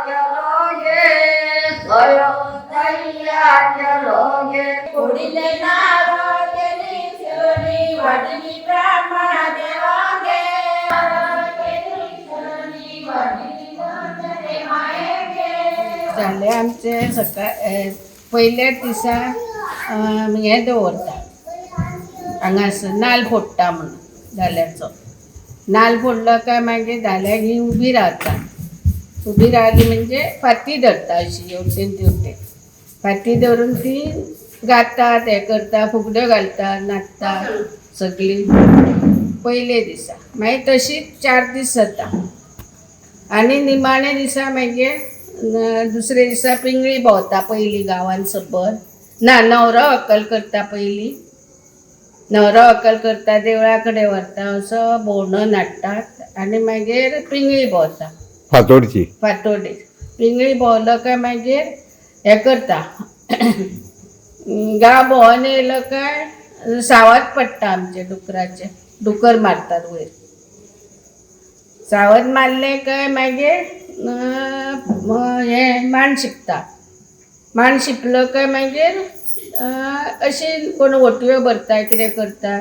केलो गे, सोयो तयार केलो गे. फोडिले नारळ केली शिवणी वाटली ब्राह्मणा देवागे. नारळ केली शिवणी वाटली वंदने मायेगे. जाले आमचे सकाळ पयल्याच दिसा हें दवरता हांगासर नाल्ल फोडटा म्हणून धाल्याचो नाल्ल फोडलो काय मागीर धाल्याक ही उबी रावता. उबी रावली म्हणजे फाती धरता अशी हेवटेन तेवटेन फाती धरून ती गातात, हें करता, फुगड्यो घालता, नाचता सगळीं पयले दिसा. मागीर तशीच 4 दीस जाता आनी निमाणे दिसा मागीर दुसरे दिसा पिंगळी भोंवता पयली गांवान सबर. ना न्हवरो व्हंकल करता पयली, न्हवरो व्हंकल करता, देवळा कडेन व्हरता, असो भोंवणोन हाडटात आनी मागीर पिंगळी भोंवता. फातोडची फातोडीर पिंगळी भोंवलो काय मागीर हें करता, गांव भोंवन येयलो काय सावद पडटा आमचे डुकराचे, डुकर मारतात वयर. सावद मारलें काय मागीर हें मांड शिंपता. मांड शिंपलो काय मागीर अशी कोण ओटयो भरता, कितें करता,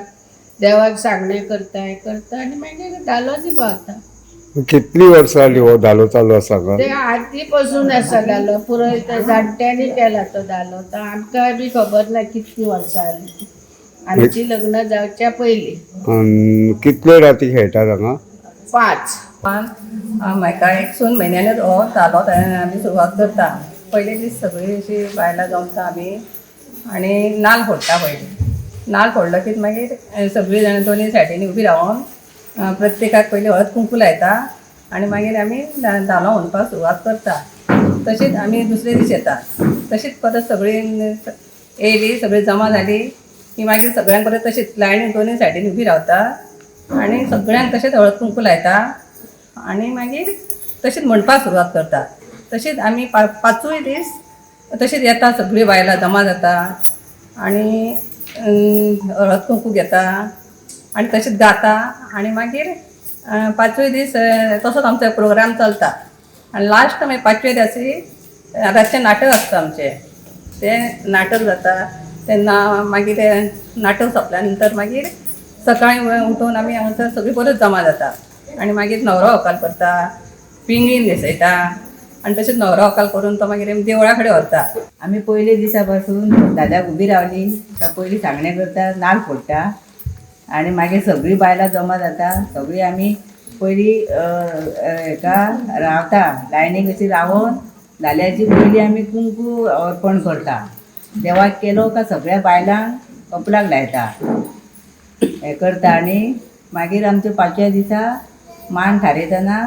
देवाक सांगणें करता, हें करता आनी मागीर धालो निभावता. कितली वर्सां जाली हो धालो चालू आसा हांगा? ते आदी पासून आसा धालो, पुरोयत जाणट्यांनी केला तो धालो, तो आमकां बी खबर ना कितलीं वर्सां जालीं, आमची लग्न जावच्या पयलीं. कितल्यो राती खेळटात हांगा? 5. म्हाका एक सून म्हयन्यानच हो धालो आमी सुरवात करता. पयले दीस सगळीं अशीं बायलां जमता आमी आनी नाल्ल फोडटा पयलीं. नाल्ल फोडलो की मागीर सगळीं जाणां दोनी सायडीनी उबी रावन प्रत्येकाक पयलीं हळद कुंकू लायता आनी मागीर आमी धालो म्हणपाक सुरवात करता. तशीच आमी दुसरे दीस येता, तशीच परत सगळीं येयली, सगळीं जमा जाली की मागीर सगळ्यांक परत तशीच लायनी दोनी सायडीन उबी रावता आनी सगळ्यांक तशेंच हळद कुंकू लायता आनी मागीर तशीच म्हणपाक सुरवात करता. तशीच आमी 5 दीस तशीच येता, सगळीं बायलां जमा जाता आनी हळद कुंकू घेता आनी तशीच गाता आनी मागीर 5 दीस तसोच आमचो प्रोग्राम चलता. आनी लास्ट मागीर 5व्या दिसी रातचें नाटक आसता आमचें, तें नाटक जाता तेन्ना मागीर तें नाटक सोंपल्या नंतर मागीर सकाळीं उठून आमी हांगासर सगळीं परत जमा जाता आनी मागीर न्हवरो व्हंकल करता, पिंगळी न्हेसयता आनी तशेंच न्हवरो व्हंकल करून तो मागीर आमी देवळा कडेन व्हरता. आमी पयले दिसा पासून दादाक उबी रावली काय पयलीं सांगणें करता, नाल्ल फोडटा आनी मागीर सगळीं बायलां जमा जाता. सगळीं आमी पयलीं हेका रावता, लायनीक अशी रावोन धाल्याची पयलीं आमी कुंकू अर्पण करता. देवाक केलो काय सगळ्या बायलांक कपलाक लायता, हें करता. आनी मागीर आमच्या 5व्या दिसा मान थारयतना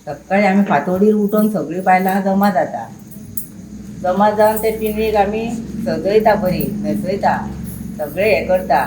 सकाळीं आमी फांतोडीर उठोन सगळीं बायलां जमा जाता. जमा जावन ते पिंगळीक आमी सजयता, बरी न्हेसयता, सगळें हें करता.